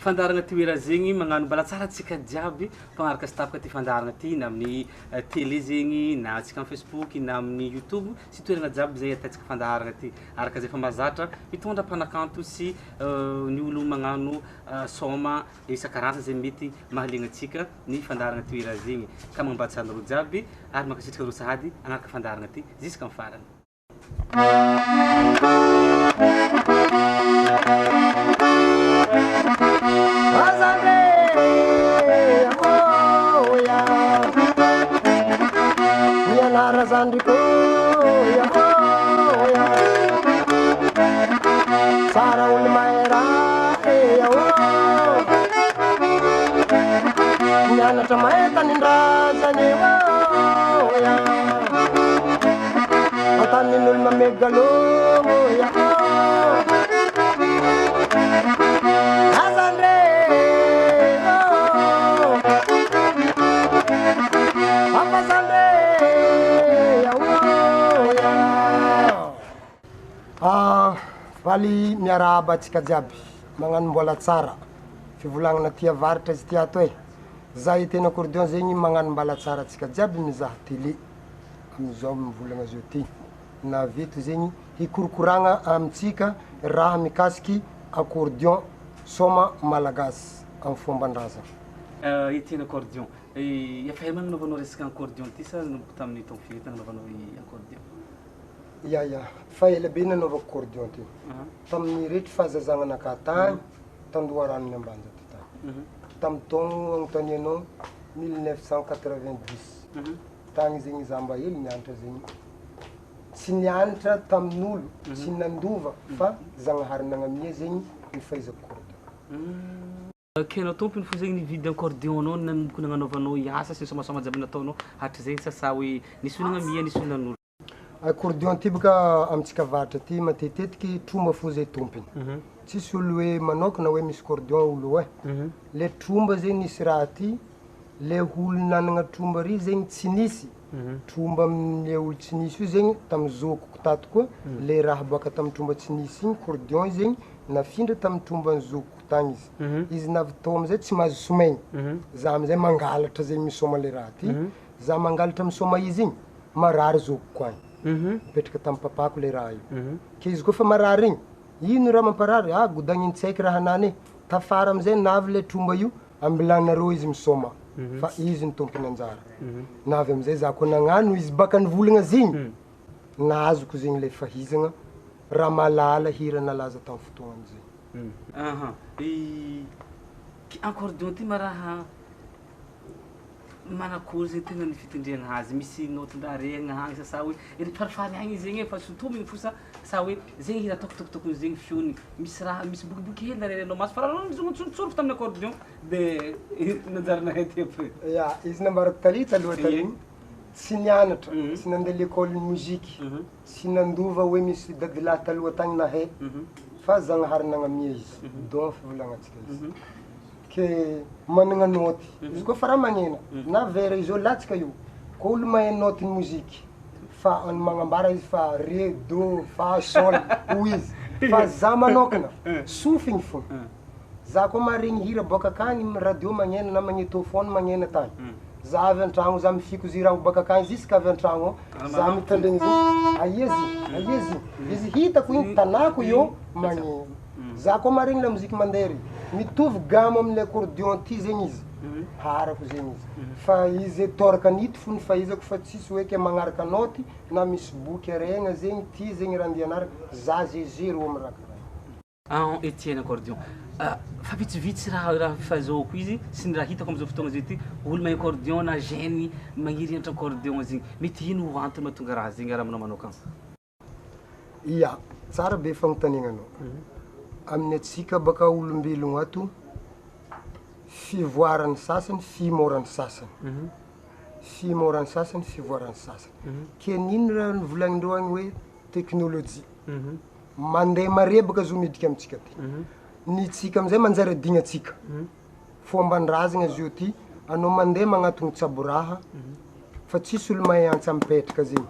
Fandaharagna Toera zegny magnano mbala tsara antsika jiaby mpagnaraka sy tapaka ty fandaharagna ty na amin'ny télé zegny na antsika amin'ny Facebook na amin'ny YouTube sy toerana jiaby zay ahitantsika fandaharagna ty. Araka zay efa mahazatra mitondra mpanakanto sy ny olo magnano saoma isan-karazany zay mety mahaliana antsika ny fandaharagna Toera zegny. Ka magnambatsy anareo jiaby ary mankasitraka anareo sahady hagnaraka fandaharagna ty jusqu'à amin'ny farany. Faly miarahaba antsika jiaby, magnano mbola tsara, fivolagnana aty avaratra izy ty ato e, za Etienne Accordéon zegny magnano mbala tsara antsika jiaby mizaha télé amizao mivolagna zao ty, naveto zegny hikorokoragna amitsika raha mikasiky accordéon sôma malagasy amy fomban-drazana. Etienne Accordéon, efa ela nagnanaovanao resaka accordéon ty sa nanomboka tamin'ny taogno firy nagnanaovanao accordéon? Ya ya, fa ela be nanaovako accordéon ty, tamin'ny rehetra fahazazagnanakahy tagny, tandoharanon'i Ambanja ty tagny, tamy taogno agnontanianao 1990 tagny zegny za mba hely nianatra zegny, tsy nianatra tamin'olo, tsy nandova fa Zagnahary nagnamia zegny ny fahaizako accordéon. Ke anao tompony fo zegny nividy accordéon anao nanomboka nagnanaovanao asa sy ny sômasôma jiaby nataonao hatrizay sa sa hoe nisy olo nagnamia nisy olo nanolo? Accordéon ty boka amitsika avaratra aty matetetiky tromba fo zay tompony, tsisy olo hoe manokana hoe misy accordéon olo e, le tromba zegny nisy raha ty, le olo nanagna tromba ry zegny tsy nisy, tromba amle olo tsy nisy io zegny tamy zokiko tato koa le raha boaka tamy tromba tsy nisy igny accordéon zegny nafindra tamy tromban'ny zokiko tagny izy, izy navy tao amizay tsy mahazo somaigny, za amizay mangalatra zegny misôma le raha ty, za mangalatra misôma izy igny marary zokiko agny, mipetraka tamy papako le raha io, ke izy koa fa marary igny, ino raha mamparary? Ah godagniny tsy haiko raha anany e, tafara amizay navy le tromba io, ambilanareo izy misôma fa izy no tompony anjara, navy amizay za koa nagnano izy baka nivolagna zigny, nahazoko zegny le fahizagna raha malala hira nalaza tamy fotoagna zegny. Aha, accordéon ty ma raha manakory zegny tegna ny fitendrena azy, misy note-ndraha regny agny sa sa hoe ery farifary agny izy zegny efa sontominy fo sa sa hoe zegny hira tokotokotokony zegny feony, misy raha misy bokiboky hely narerenao maso fa raha nitsorotsoroka tamin'ny accordéon de nanjary nahay ty après. Ya, izy nambarako tary taloha tary igny, tsy nianatra, tsy nandeha l'école musique, tsy nandova hoe misy dadilahy taloha tagny nahay fa Zagnahary nagnamia izy, don fivolagnantsika izy. Ke managna noty, izy koa fa raha magnena na vera izy io latsaka io, ko olo mahay note ny musique fa any magnambara izy fa re, do, fa, sol hoy izy, fa za manokana sofigny fô, za koa maharegny hira boaka akagny radio magnena na magnétophone magnena tagny, za avy an-tragno za mifiko ziragno baka akagny jusque avy an-tragno ao, za mitandregny izy, aia izy, aia izy, izy hitako igny tanako io magneno. Za koa maharegny lamoziky mandeha ry, mitovy gamme amle accordéon ty zegny izy, harako zegny izy, fa izy tôraka an'ito fo ny fahaizako fa tsisy hoe ke magnaraka note na misy boky aregna zegny ty zegny raha andeha hianarana, za ze zéro amy raha karaha io. Ah Etienne accordéon, fa vitsivitsy raha raha fahazahoako izy sy ny raha hitako amizao fotoagna zao ty, olo mahay accordéon na jeune magniry hianatra accordéon zegny, mety ino ho antony mahatonga raha zegny raha aminao manokana? Ya, tsara be fagnontaniagnanao. Amin'ny antsika baka olombelogno ato, fivoaran'ny sasany, fihimoran'ny sasany, fihimoran'ny sasany, fivoaran'ny sasany. Ke n'ino raha nivolagnindreo agny hoe teknôlôjia, mandeha mare baka zo miditra amintsika aty, ny tsika amizay manjary adignantsika, fomban-drazagna zio ty, anao mandeha magnatogno tsabo raha fa tsisy olo mahay antsa mipetraka zegny.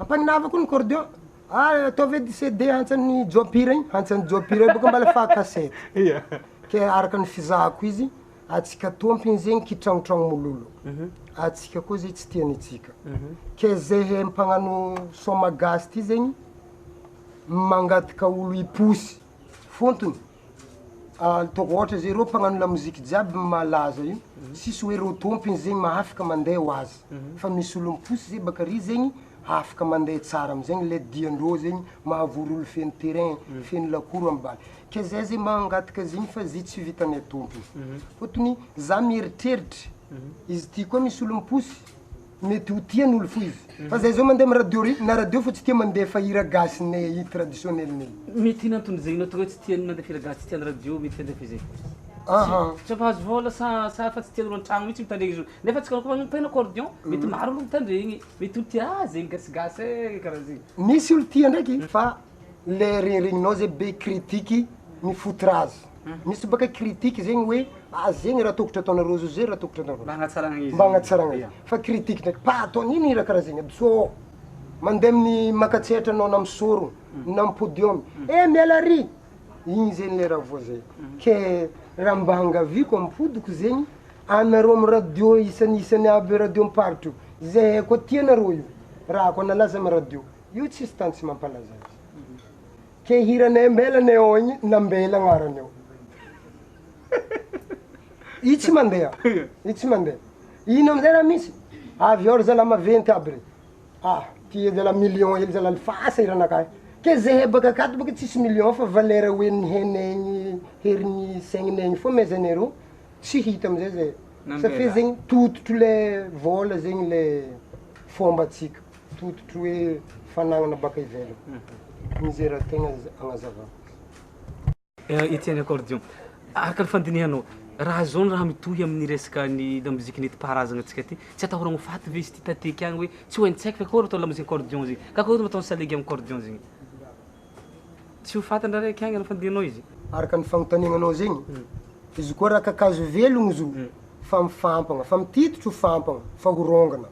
Ampaninava koa ny cordon, ah ataovy edy CD antsan'ny Joapira igny, antsan'ny Joapira io bôka mbala fa kasety. Ke araka ny fizahako izy, atsika tompony zegny kitragnotragno mololo, atsika koa zay tsy tian'itsika. Ke zehe mpagnano soma gasy ty zegny mangataka olo hiposy fontony, ataoko ohatra zay reo mpagnano lamoziky jiaby malaza io, tsisy hoe reo tompony zegny mahafaka mandeha ho azy, fa misy olo miposy zay baka ary zegny afaka mandeha tsara amizegny le diandreo zegny mahavory olo feno terrain, feno lakoro amy baly. Ke zay zegny mangataka zegny fa zay tsy vitanay tompony. Fôtony za mieritreritra, izy ty koa misy olo miposy, mety ho tian'olo fo izy. Fa zay zao mandeha amy radio ry, na radio fo tsy tia mandefa hira gasinay io traditionnel-nay. Mety ino antony zegny nahatonga hoe tsy tiany mandefa hira gasy, tsy tian'ny radio mety handefa izay? Aha. Tsy mampahazo vôla sa fa tsy tian'olo an-tragno mihitsy mitandregny izy io? Nefa antsika koa magnano accordéon, mety maro olo mitandregny, mety olo tia ah zegny gasigasy e, karaha zegny. Misy olo tia ndraiky fa le regniregninao zay be critiky mifototra azy. Misy baka critiky zegny hoe ah zegny raha tokotry ataonareo zao, zay raha tokotry ataonareo. Mba hagnatsaragna izy. Mba hagnatsaragna izy. Fa critiky ndraiky, pa ataon'ino hira karaha zegny aby so mandeha amin'ny makatsehatra anao na misorogno na amy podium, eh miala ary! Igny zegny le raha voa zay. Ke raha mba angaviako ampodiko zegny, anareo amy radio isanisany aby radio am-paritry io, zahay koa tianareo io, raha koa nalaza amy radio, io tsisy tany tsy mampalaza azy. Ke hiranay ambelanay ao igny, nambela agnarany ao. Io tsy mandeha, io tsy mandeha. Ino amizay raha misy? Avy ao ry zalahy maventy aby re. Ah, ty zalahy million hely zalahy lifasa hiranakahy. Ke zahay baka akato baka tsisy million fa valeur hoen'ny henay igny, herin'ny saigninay igny fô amezanay reo, tsy hita amizay zay. Satria zegny tototro le vôla zegny le fombantsika, tototro hoe fanagnana baka ivelany. Igny zay raha tegna agnazavako. Etienne Accordéon, araka ny fandinihanao, raha zao ny raha mitohy amin'ny resaka ny lamoziky nentim-paharazana antsika ty, tsy atahorana ho faty ve izy ty tateky agny hoe tsy ho hain-tsaiko fa akôry atao lamoziky accordéon zegny, ka akôry atao salegy amin'ny accordéon zegny? Tsy ho faty ndra raiky agny raha fandinihanao izy? Araka ny fagnontaniagnanao zegny, izy koa raha kakazo velogno izy io, fa mifampagna, fa mititotro fampagna, fa ho rongana.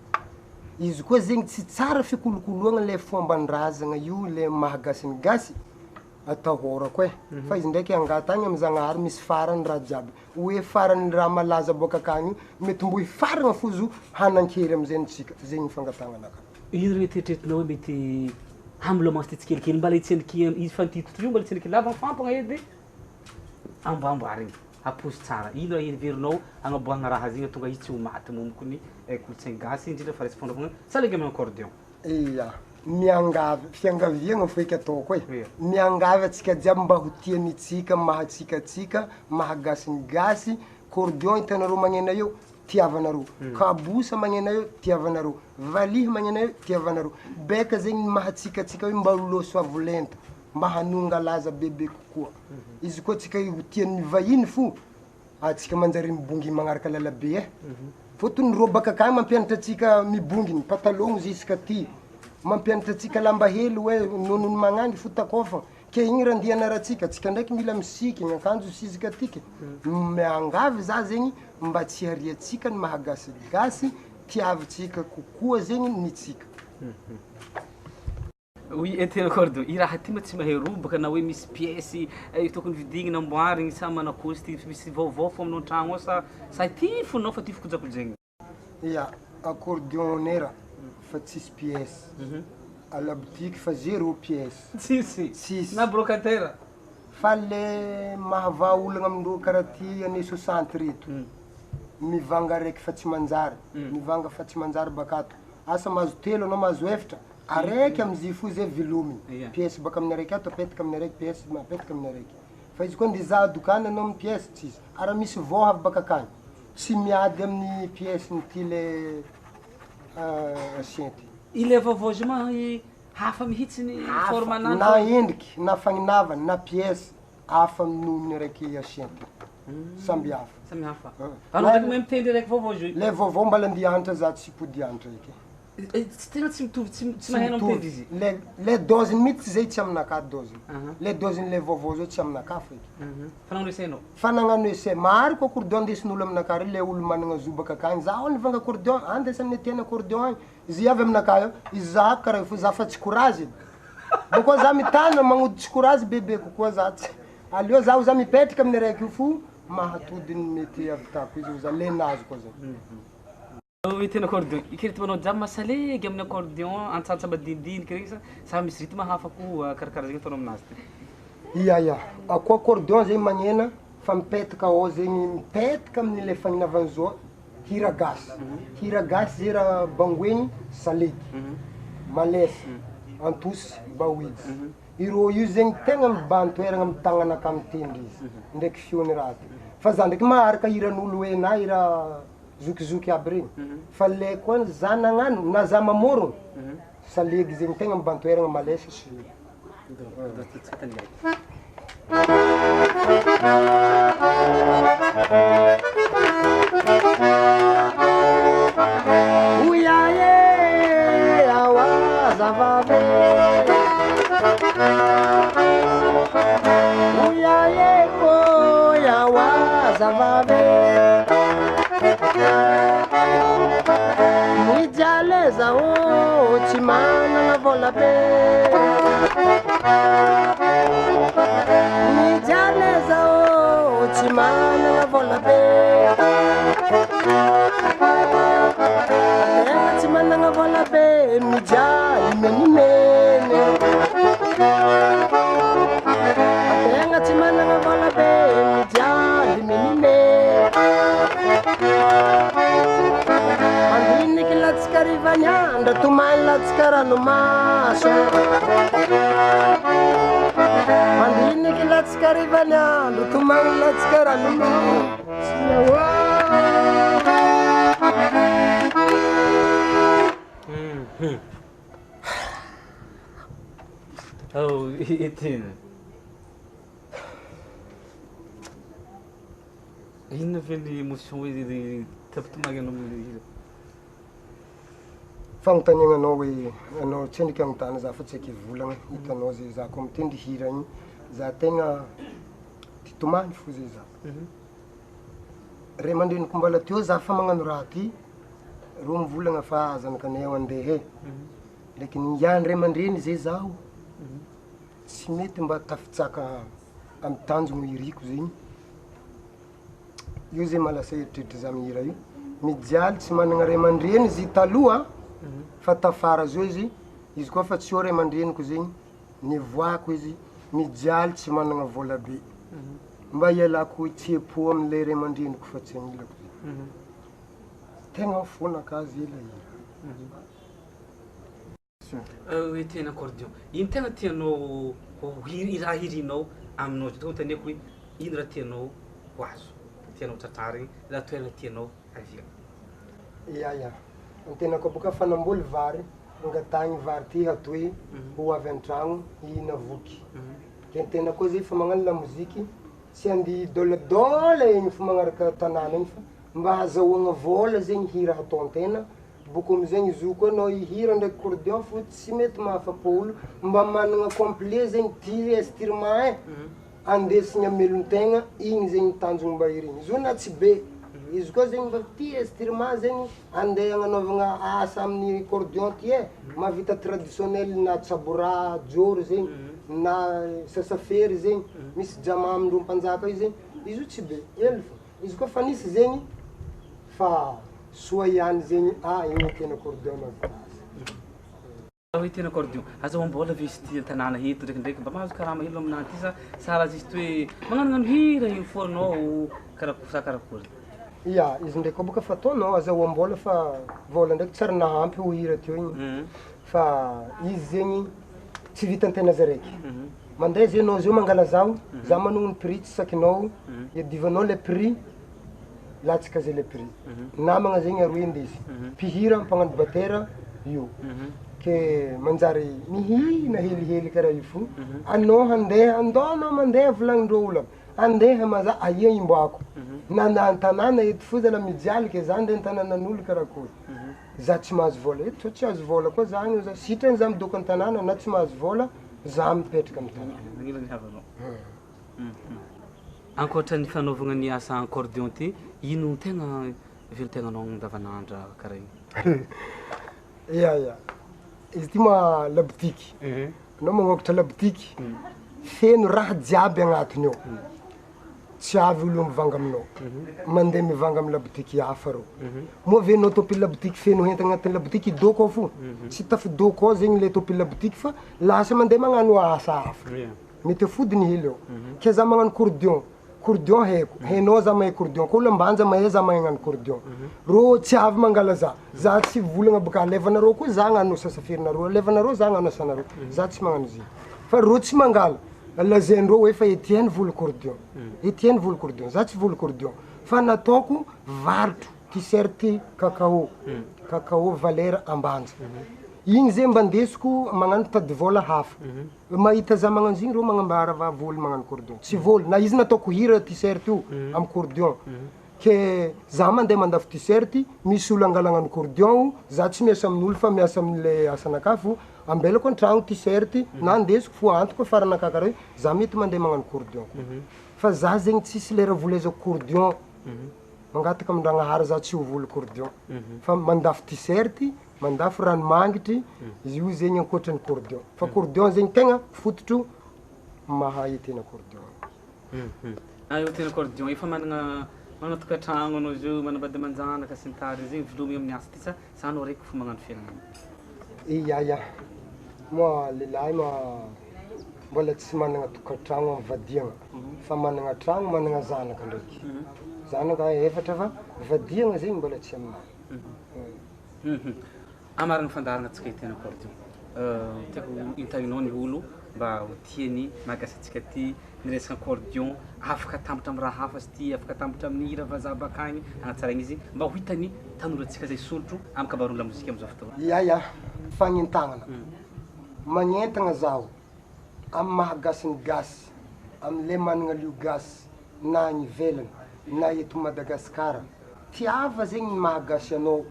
Izy koa zegny tsy tsara fikolokoloagna le fomban-drazagna io le maha gasy ny gasy, atahorako e, fa izy ndraiky angatahigny amy Zagnahary misy farany raha jiaby, hoe farany raha malaza boaka akagny io, mety mbo hifaragna fo zo hanan-kery amizay antsika, zegny fangatahagna anakahy. Ino raha eritreretinao hoe mety hamolamaso ty tsikelikely mbala hitsendriky izy fa nititotro io mbala hitsendriky lava mifampagna edy amboamboarigny aposy tsara. Ino raha heverinao agnaboahagna raha zegny tonga izy tsy ho maty momoko ny kolontsaigny gasy indrindra fa resaka fanaovagna salegy amin'ny accordéon. Ia, miangavy, fiangaviagna fo eky ataoko e, miangavy antsika jiaby mba ho tian'itsika mahatsika atsika, maha gasy ny gasy, cordéon hitanareo magnena eo, tiavanareo, kabosa magnena eo, tiavanareo, valiha magnena eo, tiavanareo, beka zegny ny mahatsika atsika hoe mba ho lôso avo lenta, mba hanonga laza bebe kokoa, izy koa tsika ho tian'ny vahiny fo, atsika manjary mibongy magnaraka lalabe e, fôtony rô baka akagny mampianatra atsika mibonginy patalogno jusque aty, mampianatra atsika lamba hely hoe nonony magnangy fo takôfagna, ke igny raha andeha hianarantsika, atsika ndraiky mila misikigny akanjo sizika aty ke, miangavy za zegny mba tsy hariantsika ny maha gasigasy, tiavintsika kokoa zegny ny tsika. Oui, Etienne Accordéon, i raha ty ma tsy mahay robaka na hoe misy pièce tokony vidigny na amboarigny sa manakôry izy ty, misy vaovao fô aminao an-tragno ao sa sa ty fonao fa ty fikojakojaigny? Ia, accordéon nera fa tsisy pièce, à la boutique fa zéro pièce. Tsisy? Tsisy. Na brocataire? Fa le mahavaha olagna amindreo karaha ty années soixante reto, mivanga araiky fa tsy manjary, mivanga fa tsy manjary bakato, asa mahazo telo anao mahazo efatra, araiky am'izy fo zay velominy, pièce baka amin'ny araiky ato apetaka amin'ny araiky, pièce apetaka amin'ny araiky, fa izy koa ndeha hizaha dokany anao amy pièce tsisy, ary raha misy vao avy baka akagny, tsy miady amin'ny pièce-ny le ancien ty. Ilay vaovao zay ma hafa mihitsy ny forme Hafa, na endriky, na fagninavany, na pièce, hafa noho ny araiky ancien ty, samby hafa. Samy hafa. Anao ndraiky mahay mitendry araiky vaovao zay? Le vaovao mbala andeha hianatra za tsy hipody hianatra eky. Tsy tena tsy mitovy, tsy mahay anao mitendry izy? Le le dose-ny mihitsy zay tsy aminakahy dose-ny, le dose-ny le vaovao zao tsy aminakahy feky. Fa nagnano essai anao? Fa nagnano essai, maro koa accordéon andesin'olo aminakahy reo, le olo managna zo baka akagny, zaho nivanga accordéon, andesa amin'ny Etienne accordéon agny, izy avy aminakahy eo, izy zahako karaha io fô za fa tsy courage e, bakeo za mitana magnody tsy courage bebe kokoa za tsy. Aleo zaho za mipetraka amin'ny araiky io fo mahatody ny mety avitako izy za lenazy koa zay. Hoe tena accordéon, i rythme-nao jiaby masalegy amin'ny accordéon antsantsa madinidiniky regny sa sa misy rythme hafa koa karakaraha zegny ataonao aminazy ty? Ia ia, koa accordéon zegny magnena fa mipetaka ao zegny mipetaka amin'ilay fagninaovana zao hira gasy, hira gasy zay raha bangoegny salegy, malesa, antosy, baoijy, ireo io zegny tegna mibahan-toerana amy tagnanakahy mitendry izy ndraiky feon'ny raha ty, fa za ndraiky maharaka hiran'olo hoe na hira zokizoky aby regny fa le koa za nagnano na za mamorogno salegy zegny tegna mibahan-toerana malesa sy. Oia e awa zavave, oia e oy awa zavave, mijaly zaho tsy manana vola be, mijaly zaho tsy manana vola be, tegna tsy manana vola be, mijaly menimeny, tegna tsy manana vola be, mijaly menimeny, mandiniky latsaka hariva ny andro, tomany latsaka ranomaso, mandiniky latsaka hariva ny andro, tomany latsaka ranomaso. Oh, Etienne. Inona ve ny émotion hoe tafitomagny anao amin'ny hira? Fagnontaniana anao hoe anao tsendriky agnontany za fa tsy haiko hivolagna, hitanao zay za koa mitendry hira igny, za tegna tia tomany fo zay za. Ray aman-dreniko mbola teo za fa magnano raha ty, reo mivolagna fa zanakanay io andeha e, ndraiky ningian'ny ray aman-dreny zay zaho, tsy mety mba tafitsaka amy tanjogno iriko zegny, io zay mahalasa eritreritry za mihira io, mijaly tsy managna ray aman-dreny izy taloha fa tafara zao izy, izy koa fa tsy eo ray aman-dreniko zegny, nivoahako izy mijaly tsy managna vola be, mba hialako tsepo am'le ray aman-dreniko fa tsy anilako zegny, tegna fonakahy zay le hira. Hoe tena accordéon, ino tegna tianao ho raha irinao aminao zao? Tonga taniako hoe ino raha tianao ho azo, tianao tratrarigny, raha toerana tianao avia? Ia ia, antena koa boka fa namboly vary, angatahigny vary ty atoy ho avy an-tragno hihina voky, de antena koa zay fa magnano lamoziky tsy andeha hidôladôla egny fo magnaraka tanàna igny fa mba ahazahoagna vôla zegny hira ataon-tegna, bôko amizegny izy io koa anao hihira ndraiky accordéon fo tsy mety mahafapo olo, mba managna complet zegny ty instrument e, andesigny amelon-tegna, igny zegny tanjogno mba irigny, izy io na tsy be, izy koa zegny mba ty instrument zegny andeha agnanaovagna asa amin'ny accordéon ty e, mahavita traditionnel na tsaboraha jôro zegny na sasafery zegny, misy jama amindreo mpanjaka io zegny, izy io tsy be, hely fô, izy koa fa nisy zegny fa soa ihany zegny, ah igny tena accordéon mahavita asa. Hoe tena accordéon, azahoam-bola ve izy ty an-tanàna eto ndraikindraiky mba mahazo karama hely aminahy ty sa sa raha juste hoe magnanognano hira igny fô anao karakory sa karakory? Ia, izy ndraiky koa boka fa ataonao azahoam-bola fa vôla ndraiky tsy ary nahampy ho hira teo igny fa izy zegny tsy vitan-tegna za raiky, mandeha zay anao zao mangala zaho, za manogno prix tsy sakinao, iadivanao le prix, latsaka zay le prix, namagna zegny aroe indesy, mpihira mpagnano batera io, ke manjary mihina helihely karaha io fo, anao handeha andao anao mandeha volagnindreo olo aby, andeha ma za aia imboako, na na an-tanàna eto fo zala mijaly ke za andeha an-tanànan'olo karakory, za tsy mahazo vôla eto, tsy azo vôla koa za agny za sitrany za midôko an-tanàna na tsy mahazo vôla za mipetraka amy tanàna. Magnino ny havanao? Ankoatra ny fanaovagna ny asa accordéon ty, ino tegna velon-tegnanao andavanandro karaha igny? Ia ia, izy ty ma labotiky, anao magnokatra labotiky, Feno raha jiaby agnatiny ao. Tsy avy olo mivanga aminao. Mandeha mivanga amy labotiky hafa reo. Moa ve anao tompony labotiky feno entana agnatin'ny labotiky hidôko ao fo? Tsy tafidôko ao zegny le tompony labotiky fa lasa mandeha magnano asa hafa. Mety afodiny hely ao. Ke za magnano cordon, cordon haiko, hainao za mahay cordon, ko olo ambanja mahay za mahay hagnano cordon. Rô tsy avy mangala za, za tsy volagna boka alevanareo koa za hagnano sasaferinareo, alevanareo za hagnano asanareo, za tsy magnano zegny. Fa rô tsy mangala, lazaindreo hoe fa Etienne voly cordon, Etienne voly cordon, za tsy voly cordon fa nataoko varotro t-shirt cacao, cacao valeur ambanja, igny zay mba ndesiko magnano tady vôla hafa. Mahita za magnano izy igny reo magnambara va voly magnano cordon tsy voly na izy nataoko hira t-shirt io amy cordon ke za mandeha mandafo t-shirt misy olo angala agnano cordon za tsy miasa amin'olo fa miasa amle asanakahy fo ambelako antragno t-shirt na andesiko fo antoko afaranakahy karaha io za mety mandeha magnano cordon koa fa za zegny tsisy lera volezako cordon mangataka amin-dragnahary za tsy ho voly cordon fa mandafo t-shirt Mandafo ranomangitry, izy io zegny ankoatran'ny cordon, fa cordon zegny tegna fototro maha Etienne accordéon. Ah Etienne accordéon efa managna manana tokantragno anao zao, manambady aman-janaka sy ny tariny zegny velomigny amin'ny asa ty sa sa anao raiky fo magnano fiaignana? Ya ya, moa lehilahy ma mbola tsy managna tokantragno amy vadiagna fa managna tragno managna zanaka ndraiky, zanaka efatra fa vadiagna zegny mbola tsy aminahy. Amarana fandaharana antsika ity accord io. Tiako entaninao ny olo mba ho tia ny maha-gasy antsika ty ny resaka accordéon afaka atambatra amin'ny raha hafa izy ty, afaka atambatra amin'ny hira vazaha bakagny hanatsaraina izy mba ho hitan'ny tanorantsika zay solotro amin'ny kabaroan'ny lamozika amizao fotoana. Ya ya, fagnentagnana. Magnentagna zaho amin'ny maha gasy ny gasy, amle managna lio gasy na any ivelany na eto Madagasikara. Tiava zegny ny maha gasy anao,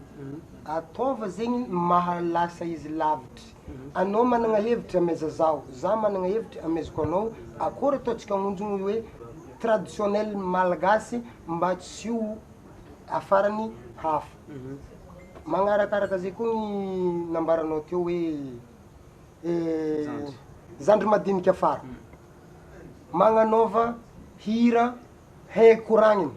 ataova zegny ny maha lasa izy lavitry, anao managna hevitry ameza zaho, za managna hevitry amezako anao, akôry ataontsika agnonjogno hoe traditionnel malagasy mba tsy ho afarany hafa, magnarakaraka zay koa ny nambaranao teo hoe zandry madinika afara, magnanaova hira Hay koragnina,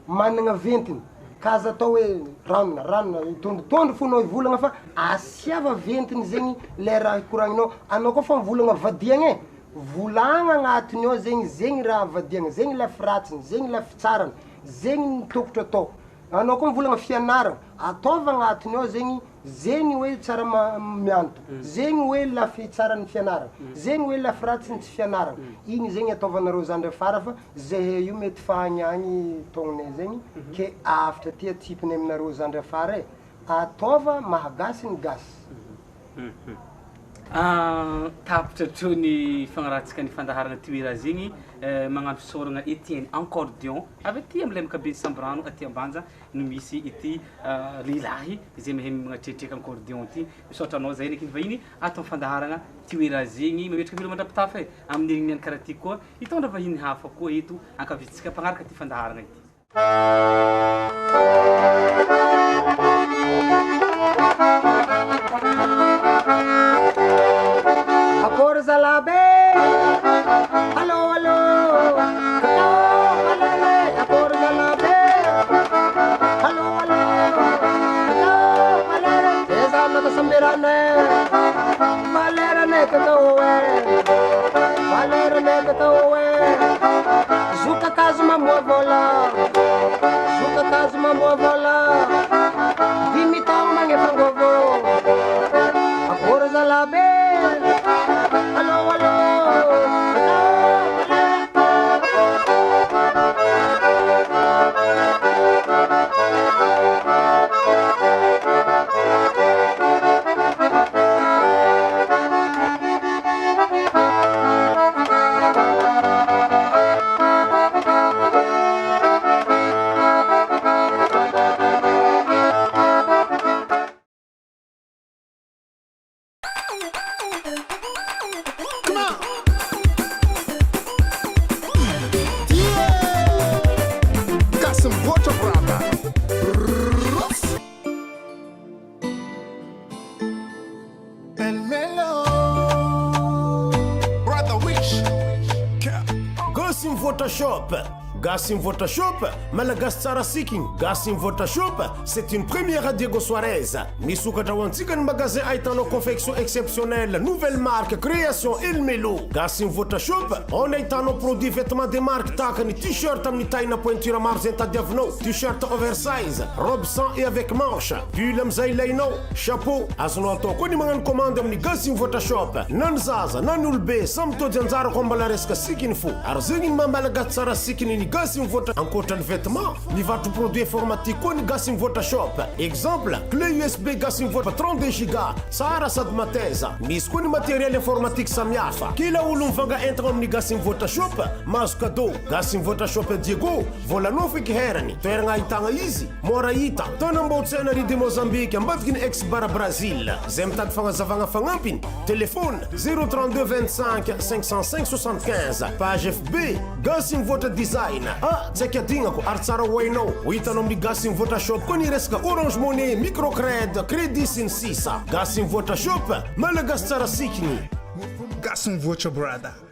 managna ventiny, ka aza atao hoe ranona ranona, tondrotondro fo anao hivolagna fa asiava ventiny zegny le raha koragninao, anao koa fa mivolagna vadiagna e, volagna agnatiny ao zegny zegny raha vadiagna, zegny lafy ratsiny, zegny lafy tsarany, zegny ny tokotro atao, anao koa mivolagna fianaragna, ataova agnatiny ao zegny Zegny hoe tsara mianto, zegny hoe lafy tsaran'ny fianarana, zegny hoe lafy ratsin'ny tsy fianarana, igny zegny ataovanareo zandry afara fa zahay io mety fa agny agny taognonay zegny ke afitra aty atsipinay aminareo zandry afara e, ataova maha gasy ny gasy. Tapitra hatreo ny fagnarahantsika ny fandaharana Toera zegny, magnano fisaoragna Etienne Encordion avy aty amin'ny lemaka be Sambirano aty Ambanja no misy ity lehilahy izay mahay magnatretreka accordéon ity. Misaotra anao zay ndraiky nivahiny ato amin'ny fandaharana Toera zegny. Mametraka veloma mandra-pitafa e, amin'ny herigny ihany karaha ty koa hitondra vahiny hafa koa eto ankaviantsika mpagnaraka ity fandaharana ity. Akory zalahy be, allô allô, cacao malala e, akory zalahy be, allô allô, cacao malala e, zay za maka samberana e, valerane cacao e, valerane cacao e, zokakazo mamoa vôla, zokakazo mamoa vôla, dimy taogno magnefa angôvo, akory zalahy be, allô allô, cacao malala. Gasy mivoatra brother. El Melo. Brother Wish. Shop. Gasy Mivoatra Shop, Malagasy tsara sikigny. Gasy Mivoatra Shop, c'est une première à Diego Suarez. Misokatra ho antsika ny magasin ahitanao confection exceptionnelle, nouvelle marque, création Elmelo. Gasy Mivoatra Shop, ao ny ahitanao produit vêtements de marque tahaka ny t-shirt amin'ny taille-na pointure maro izay tadiavinao, t-shirt oversize, robe sans et avec manche, pull amin'izay ilainao, chapeau. Azonao atao koa ny magnano commande amin'ny Gasy Mivoatra Shop. Na ny zaza na ny olobe samy mitody anjara ko mbala resaka sikiny fo. Ary zegny ny maha Malagasy tsara sikiny ny Gasy Mivoatra. Ankoatra ny vêtement, mivarotra produit informatique koa ny Gasy Mivoatra Shop. Exemple, clé USB Gasy Mivoatra 32 giga, tsara sady mateza. Misy koa ny matériel informatique samihafa. Kila olo mivanga entana amin'ny Gasy Mivoatra Shop mahazo cadeau. Gasy Mivoatra Shop Diego, volanao feky herany. Toerana ahitagna izy, mora hita. Tanambaotsena rue de Mozambique, ambadiky ny ex bar Brazil. Zay mitady fagnazavagna fagnampiny, téléphone 032 25 505 75, page FB Gasy Mivoatra Design. Ah, tsy aiky adignako ary tsara ho hainao. Ho hitanao amin'ny Gasy Mivoatra Shop koa ny resaka Orange Money, microcred, crédit sy ny sisa. Gasy Mivoatra Shop, Malagasy tsara sikiny. Gasy Mivoatra brother.